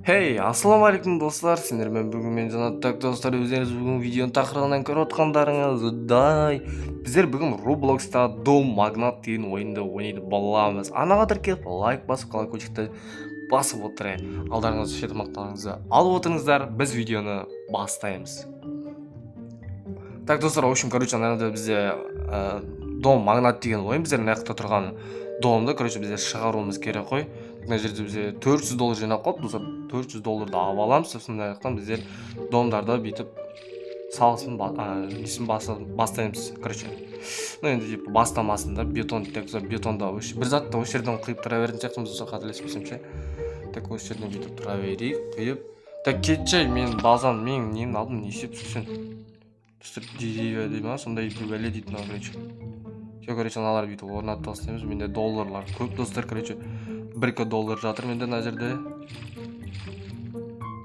Хей, ассалаумағалейкум, достар! Сендермен бүгін мен, Жанат. Так, достар, өздеріңіз бүгін видеоның тақырыбынан көріп отқандарыңыздай, біздер бүгін Роблокста Дом Магнат деген ойынды ойнайтын боламыз. Анаға тіркеліп, лайк басып, колокольчикті басып отырайық. Алдарыңызда іше тамақтарыңызды алып отырыңыздар, біз видеоны бастаймыз. Так, достар, в общем, короче, ана жерде бізде Дом Магнат деген ойын. Біздер мына жақта тұрған домды, короче, біздер шығаруымыз керек қой. Мына жерде бізде 400 доллар жинап қалыпты, достар. 400 долларды алып аламыз, сосын мына жақтан біздер домдарды бүйтіп салысын, несін бастаймыз, короче. Ну енді типа бастамасын да, бетон. Так, бетонда бір затты осы жерден құйып тұра беретін сияқтымыз, достар, қателеспесем ше. Так, осы жерден бүйтіп тұра берейік, құйып. Так, кетші, мен базам, менің немді алдым, не істеп тұрсың сен? Достар, деревья дей ма, сондай бір бәле дейді мынау, короче. Все, короче, аналарды бүйтіп орнатып тастаймыз. Менде долларлар көп, достар, короче, 1К доллар жатыр менде мына жерде.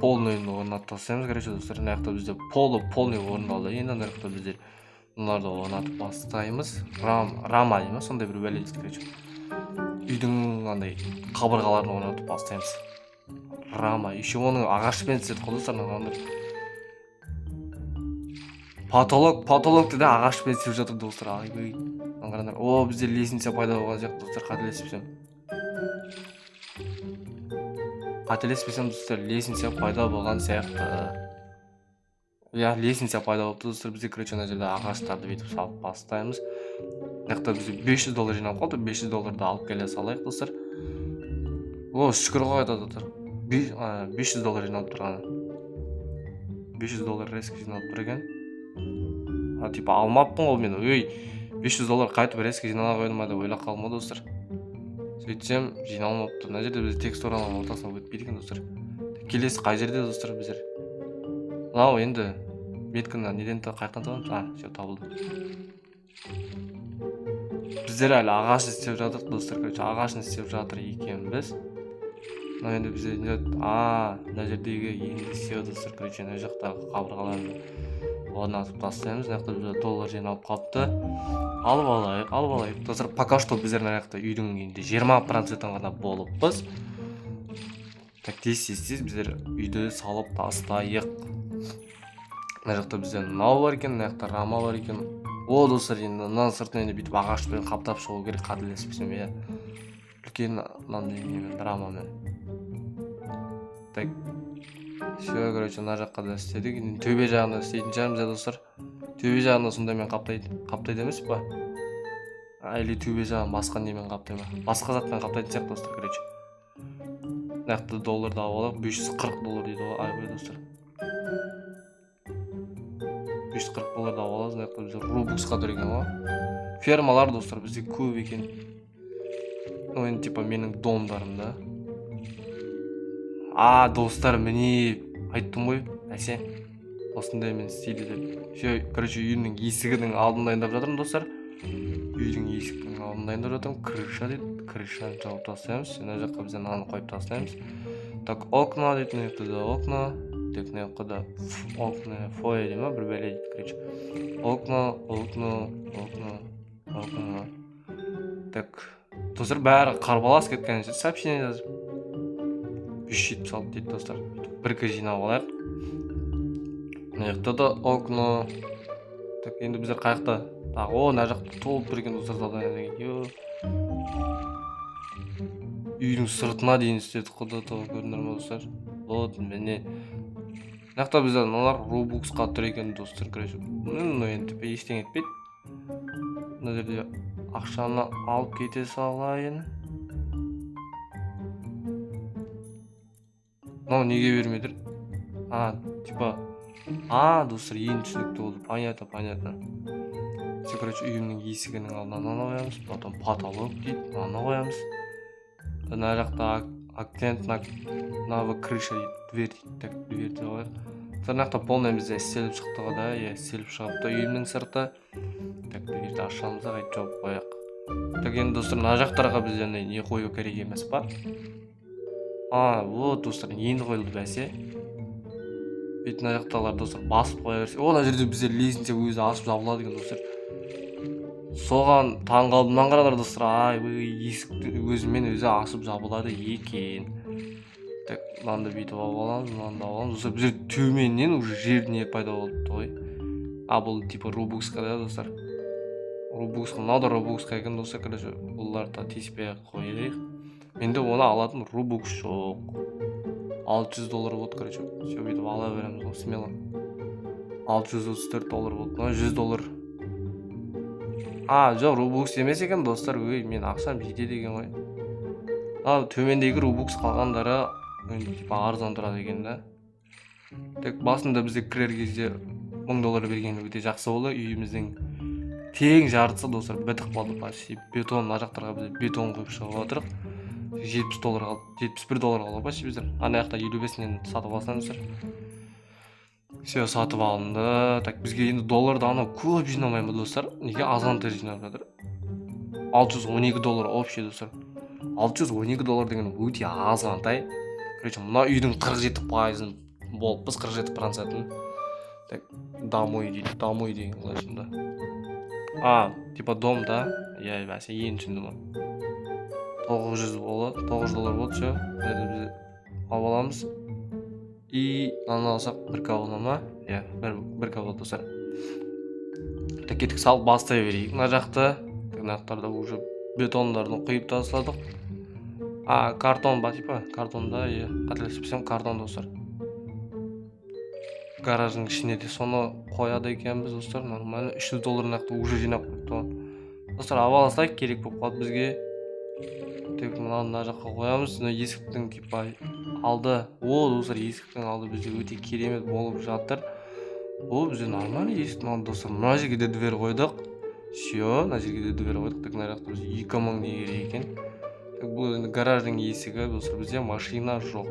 Полный орнатып тастаймыз, короче, достар. Мына жақта бізде полы полный орындалды. Енді ана жақта біздер мыналарды орнатып бастаймыз. Рама дей ма, сондай бір бәле дейді, короче. Үйдің андай қабырғаларын орнатып бастаймыз. Рама еще оның ағашпен істедік қой, достар. Мына потолок, потолокты да ағашпен істеп жатыр, достар. Айбей, мына қараңдар. О, бізде лестница пайда болған сияқты, достар, қателеспесем. Достар, лестница пайда болған сияқты. Иә, лестница пайда болыпты, достар, бізде. Короче, ана жерде ағаштарды бүйтіп салып бастаймыз. Мына жақта бізде 500 доллар жиналып қалды. 500 долларды алып келе салайық, достар. О, шүкір ғой, достар, 500 доллар жиналып тұрғаны. 500 доллар резко жиналып тұр екен. А, типа алмаппын ғой мен. Ой, 500 доллар қайтып резко жинала қойды ма деп ойлап қалдым ғой, достар. Сөйтсем, жиналмапты. Мына жерде бізде текстураның ортасынан өтпейді екен, достар. Келесі қай жерде, достар, біздер? Мынау енді метканы неден, қай жақтан табамыз? А, все, табылды. Біздер әлі ағаш істеп жатырмық, достар. Короче, ағашын істеп жатыр екенбіз. Мынау енді бізде не? А, мына жердегі енді все, достар, короче, мына жақтағы қабырғаларды орнатып тастаймыз. Мына жақта бізде доллар жиналып қалыпты, алып алайық, алып алайық, достар. Пока что біздер мына жақта үйдің енді 20 процентін ғана болыппыз. Так, тез, тез, тез біздер үйді салып тастайық. Мына жақта бізде мынау бар екен, мына жақта рама бар екен. О, достар, енді мынаның сыртын енді бүйтіп ағашпен қаптап шығу керек, қателеспесем, иә, үлкен мынандай немен, рамамен. Так, все, короче, мына жаққа да істедік. Енді төбе жағында істейтін шығармыз, иә, достар. Төбе жағында сондаймен қаптайды, қаптайды емес па? А, или төбе жағын басқа немен қаптай ма? Басқа затпен қаптайтын сияқты, достар. Короче, мына жақта долларды алып алайық. 540 доллар дейді ғой. Айбай, достар, 540 долларды алып аламыз. Мына жақта бізде робуксқа тұр екен ғой фермалар, достар, бізде көп екен. Ну енді типа менің домдарым да. А, достар, міне, айттым ғой, әсе, осындаймен істейді деп. Все, короче, үйімнің есігінің алдын дайындап жатырмын, достар. Үйдің есіктің алдын дайындап жатырмын. Крыша дейді, крышаны жауып тастаймыз. Мына жаққа біз мынаны қойып тастаймыз. Так, окна дейді, мына жақта да окна. Так, мына жаққа да окна, фойе дей ма, бір бәле дейді. Короче, окна, окна, окна, окна. Так, достар, бәрі қарбалас кеткен. Сообщение жазып 576 дейді, достар. Бір жинап алайық. Мына жақта да окно. Так, енді біздер қай жақта тағы? О, мына жақта толып тұр екен, достар, задание деген. Ё, үйдің сыртына дейін істедік қой да, көрдіңдер ма, достар? Вот, міне, мына жақта бізде мыналар робуксқа тұр екен, достар. Короче, ну енді типа ештеңе етпейді. Мына жерде ақшаны алып кете салайын. Мынау неге бермей тұр? А, типа, а, достар, енді түсінікті болды. Понятно, понятно. Все, короче, үйімнің есігінің алдына мынаны қоямыз. Потом потолок дейді, мынаны қоямыз. Мына жақта акцент на мына крыша дейді, дверь дейді. Так, дверь ді қояйық. Мына жақта полный бізде істеліп шықты ғой да. Иә, істеліп шығыпты үйімнің сырты. Так, дверь ді ашамыз да, қайтып жауып қояйық. Так, енді, достар, мына жақтарға бізде андай не қою керек емес па? А, вот, достар, енді қойылды, бәсе. Бүйтіп мына жақтағылар, достар, басып қоя берсе. О, мына жерде бізде лестница өзі ашып жабылады екен, достар, соған таң қалдым. Мынаны қараңдар, достар. Айбай, есікті өзімен өзі ашып жабылады екен. Так, мынаны да бүйтіп алып аламыз, мынаны да алып аламыз. Достар, бізде төменнен уже жер не пайда болыпты ғой. А, бұл типа робуксқа да, достар, робуксқа. Мынау да робуксқа екен, достар. Короче, бұларды да тиіспей ақ қояйық. Менде оны алатын робукс жоқ. 600 доллар болды. Короче, все, бүйтіп ала береміз ғой смело. 634 доллар болды. Мынау 100 доллар. А, жоқ, робукс емес екен, достар. Өй, мен ақшам жетеді екен ғой. Ал төмендегі робукс қалғандары енді типа арзан тұрады екен да. Так, басында бізде кірер кезде 1000 доллар берген өте жақсы болды. Үйіміздің тең жартысы, достар, бітіп қалды почти. Бетон, мына жақтарға біз бетон құйып шығып жатырық. 70 доллар қалды, 71 доллар қалды почти. Біздер ана жақта 55-інен сатып алсаңыздар. Все, сатып алынды. Так, бізге енді долларды анау көп жинамай ма, достар? Неге азғантай жинап жатыр? 612 доллар общий, достар. 612 доллар деген өте азғантай. Короче, мына үйдің 47%-ын болыппыз, 47%-ын. Так, домой дейді. Домой деген қалай сонда? А, типа дом да. Иә, бәсе, енді түсіндім ғой. 900 болады, 900 доллар болды. Все, енді біз алып аламыз. И мынаны алсақ, 1К бола ма? Иә, 1К болды, достар. Так, кеттік, салып бастай берейік мына жақты. Так, мына жақтарда уже бетондарын құйып тастадық. А, картон ба? Типа картон да, иә, қателеспесем, картон, достар. Гараждың ішіне де соны қояды екенбіз, достар. Нормально, 300 доллар мына жақта уже жинап қойыпты ғой, достар. Алып ала салайық, керек болып қалды бізге. Так, мынаны мына жаққа қоямыз. Мына есіктің типа алды. О, достар, есіктің алды бізде өте керемет болып жатыр. О, бізде нормально есіктің алды, достар. Мына жерге де дверь қойдық. Все, мына жерге де дверь қойдық. Так, мына жақта бізде 2000 не керек екен? Так, бұл енді гараждың есігі, достар. Бізде машина жоқ.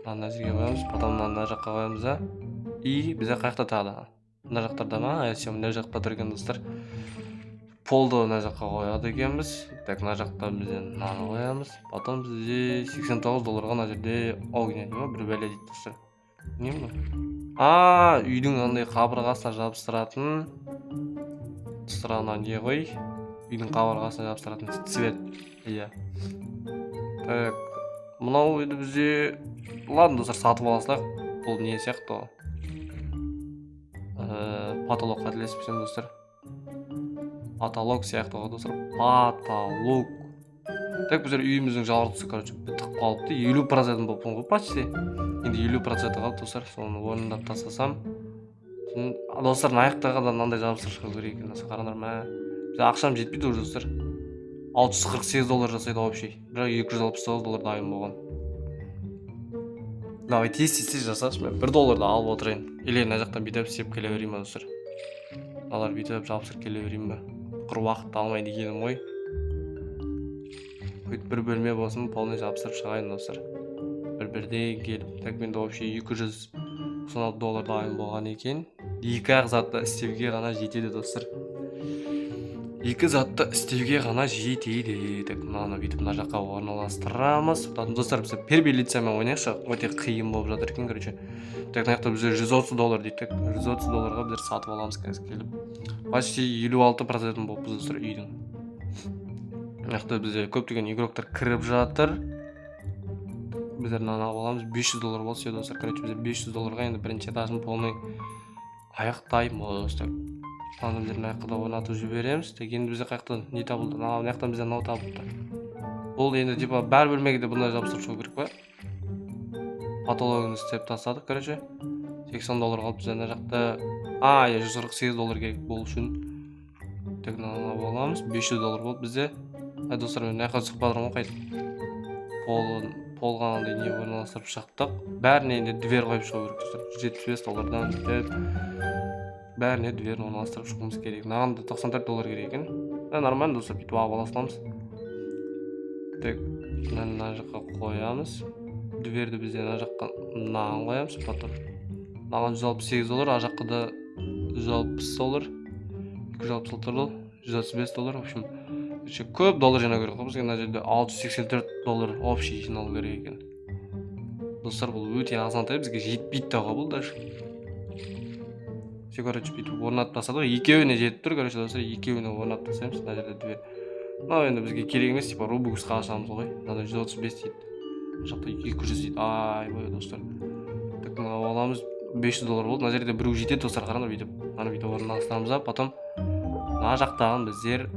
Мынаны мына жерге қоямыз, потом мынаны мына жаққа қоямыз да. И бізде қай жақта тағы да? Мына жақтарда ма? Все, мына жақта тұр екен, достар. Полды мына жаққа қояды екенбіз. Так, мына жақта бізде мынаны қоямыз. Потом бізде 89 долларға мына жерде огня дей ма, бір бәле дейді, достар. Не мынау? А, үйдің андай қабырғасына жабыстыратын, достар, ана не ғой, үйдің қабырғасына жабыстыратын цвет, иә. Так, мынау енді бізде, ладно, достар, сатып ала салайық. Бұл не сияқты ғой? Потолок, қателеспесем, достар, потолок сияқты ғой, достар, потолок. Так, біздер үйіміздің жартысы, короче, бітіп қалыпты. 50%-ін болыппын ғой почти. Енді 50%-і қалды, достар. Соны орындап тастасам, сосын, достар, мына жақтарға да мынандай жабыстырып шығу керек екен, достар. Қараңдар, мә, бізде ақшам жетпейді уже, достар. 648 доллар жасайды общий, бірақ 269 доллар дайын болған. Давай, тез, тез, тез жасашы. Мен 1 долларды алып отырайын или мына жақтан бүйтіп істеп келе берейін ба, достар? Мыналар бүйтіп жабыстырып келе берейін ба? Құр уақытты алмай дегенім ғой. Хоть бір бөлме болсын, полный жабыстырып шығайын, достар, бір бірден келіп. Так, менде общий 296 доллар дайын болған екен. Екі ақ затты істеуге ғана жетеді, достар, екі затты істеуге ғана жетеді. Так, мынаны бүйтіп мына жаққа орналастырамыз. Потом, достар, біз первый лицамен ойнайықшы, өте қиын болып жатыр екен, короче. Так, мына жақта бізде 130 доллар дейді. Так, 130 долларға біздер сатып аламыз қазір келіп. Почти 56%-ін болыппыз, достар, үйдің. Мына жақта бізде көптеген игроктар кіріп жатыр. Біздер мынаны алып аламыз. 500 доллар болды. Все, достар, короче, біздер 500 долларға енді бірінші этажын полный аяқтаймыз. Так, мынаны біздер мына жаққа да орнатып жібереміз. Так, енді бізде қай жақтан не табылды? Мына жақтан бізде мынау табылды. Бұл енді типа бәр бөлмеге де бұндай жабыстырып шығу керек па? Потологын істеп тастадық. Короче, 80 доллар қалды бізде ана жақта. А, иә, 148 доллар керек бұл үшін. Так, мынаны алып аламыз. 500 доллар болды бізде. Ай, достар, мен мына жаққа түсіп бара жатырмын ғой қайтып. Полға андай не орналастырып шықтық. Бәріне енді дверь қойып шығу керек, достар. 175 доллардан бүйтіп бәріне дверь орналастырып шығуымыз керек. Мынаған да 94 доллар керек екен. Нормально, достар, бүйтіп алып ала саламыз. Так, мынаны мына жаққа қоямыз. Дверьді бізде мына жаққа, мынаған қоямыз. Потом мынаған 168 доллар, ар жаққа да 160 доллар, 260 доллар, 135 доллар. В общем, короче, көп доллар жинау керек қой бізге. Мына жерде 684 доллар общий жиналу керек екен, достар. Бұл өте азғантай, бізге жетпейді да ғой бұл даже. Все, короче, бүйтіп орнатып тастадық. Екеуіне жетіп тұр, короче, достар. Екеуіне орнатып тастаймыз. Мына жерде дверь, мынау енді бізге керек емес, типа робуксқа ашамыз ғой. Мынада 135 дейді. Мына жақта 200 дейді. Айбай, достар. Так, мынаны алып аламыз. 500 доллар болды. Мына жерде біреу жетеді, достар, қараңдар, бүйтіп. Мынаны бүйтіп орналастырамыз да, потом мына жақтағын біздер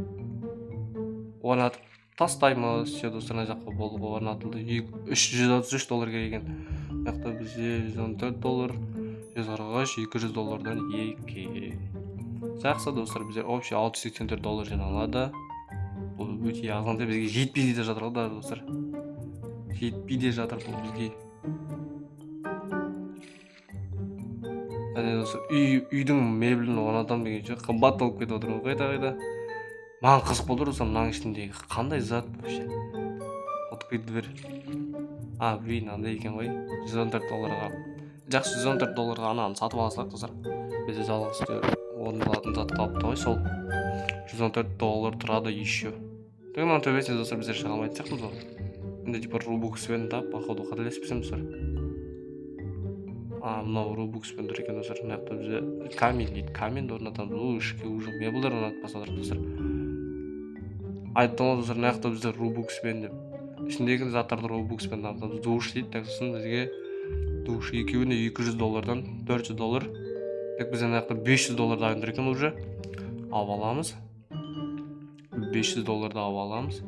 орнатып тастаймыз. Все, достар, мына жаққа болды ғой, орнатылды. 333 доллар керек екен. Мына жақта бізде 114 доллар, 143, 200 доллардан екен. Жақсы, достар, бізде общий 684 доллар жиналады. Бұл өте азғантай, бізге жетпей де жатыр ғой да, достар. Жетпей де жатыр бұл бізге. Әне, достар, үйдің мебелін орнатамын дегенше, қымбат болып кетіп отыр ғой қайта қайта. Маған қызық болды, достар, мынаның ішіндегі қандай зат вообще? Открыть дверь. А, блин, андай екен ғой. 114 долларға. Жақсы, 114 долларға ананы сатып ала салайық, достар. Бізде жалғыз орындалатын зат қалыпты ғой, сол. 114 доллар тұрады еще. Так, мынаның төбесіне, достар, біздер шыға алмайтын сияқтымыз ғой. Енді типа робукспен да, походу, қателеспесем, достар. А, мынау робукспен тұр екен, достар. Мына жақта бізде камин дейді. Каминді орнатамыз. Ол ішке уже мебельдер орнатып бастадық, достар. Айттым ғой, достар, мына жақта бізде робукспен деп. Ішіндегі заттарды робукспен дамытамыз. Душ дейді. Так, сосын бізге душ екеуіне 200 доллардан, 400 доллар. Так, бізде мына жақта 500 доллар дайын тұр екен уже. Алып аламыз. 500 долларды алып аламыз.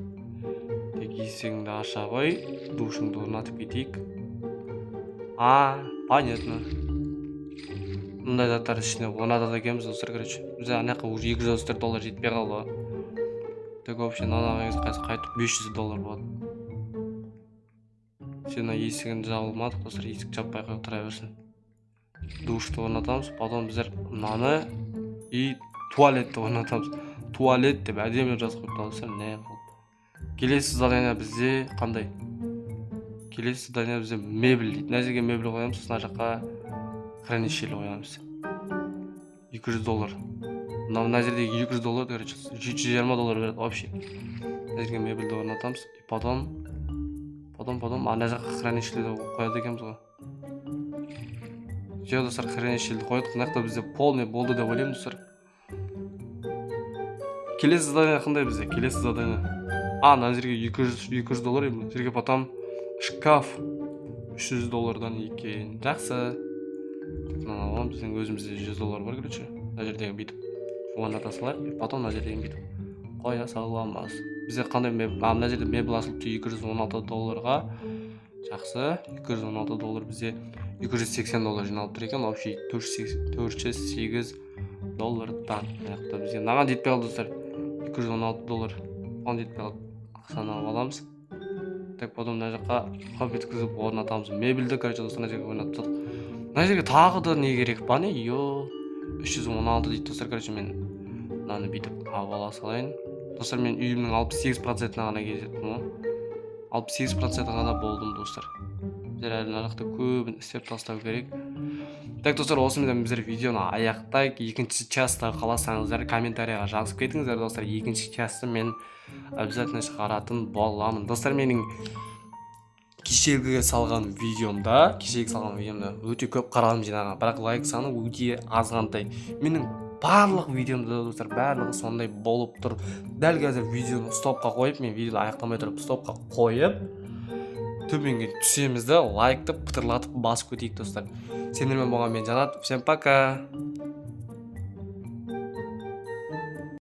Так, есігіңді аша ғой. Душыңды орнатып кетейік. А, понятно. Мындай заттарды ішіне орнатады екенбіз, достар, короче. Бізде ана жаққа уже 234 доллар жетпей қалды ғой. Так, вообще, мынаны қазір қайтып 500 доллар болады. Сен мына есігін жабылмадық, достар, есік жаппай қойып тұра берсін. Душты орнатамыз, потом біздер мынаны и туалетті орнатамыз. Туалет деп әдемі жазып қойыпты, достар, не қылып. Келесі задание бізде қандай? Келесі задание бізде мебель дейді. Мына жерге мебель қоямыз, сосын ана жаққа хранилище қоямыз. 200 доллар. Мына жердегі 200 доллар, короче, 720 доллар береді вообще. Мына жерге мебельді орнатамыз и потом ана жаққа хранилище қояды екенбіз ғой. Все, достар, хранилище қойдық. Мына жақта бізде полный болды деп ойлаймын, достар. Келесі задание қандай бізде? Келесі задание. А, мына жерге 200 200 доллар, мына жерге потом шкаф 300 доллардан екен. Жақсы. Мынаны аламыз, біздің өзімізде 100 доллар бар, короче. Мына жердегі бүйтіп орната салайық, и потом мына жердегі бүйтіп қоя саламыз. Бізде қандай мебель? А, мына жерде мебель ашылып тұр 216 долларға. Жақсы, 216 доллар, бізде 280 доллар жиналып тұр екен, общий 408 доллардан. Мына жақта бізге мынаған жетпей қалды, достар. 216 доллар. Оған жетпей қалды. Ақшаны алып аламыз. Так, потом мына жаққа қап еткізіп орнатамыз. Мебельді, короче, достар, мына жерге орнатып тастадық. Мына жерге тағы да не керек па, не? Йо, 316 дейді, достар, короче, мен мынаны бүйтіп алып ала салайын. Достар, мен үйімнің 68%-іне ғана жеттім ғой. 68%-і ғана болдым, достар. Біздер әлі мына жақта көбін істеп тастау керек. Так, достар, осымен біздер видеоны аяқтайық. Екінші частьта қаласаңыздар, комментарийға жазып кетіңіздер, достар. Екінші частьты мен обязательно шығаратын боламын. Достар, менің кешегі салған видеомда өте көп қаралым жинаған, бірақ лайк саны өте азғантай. Менің барлық видеомда, достар, барлығы сондай болып тұр. Дәл қазір видеоны стопқа қойып, мен видеоны аяқтамай тұрып стопқа қойып, төменге түсеміз да, лайкты пытырлатып басып кетейік, достар. Сендермен болған мен, Жанат. Всем пока.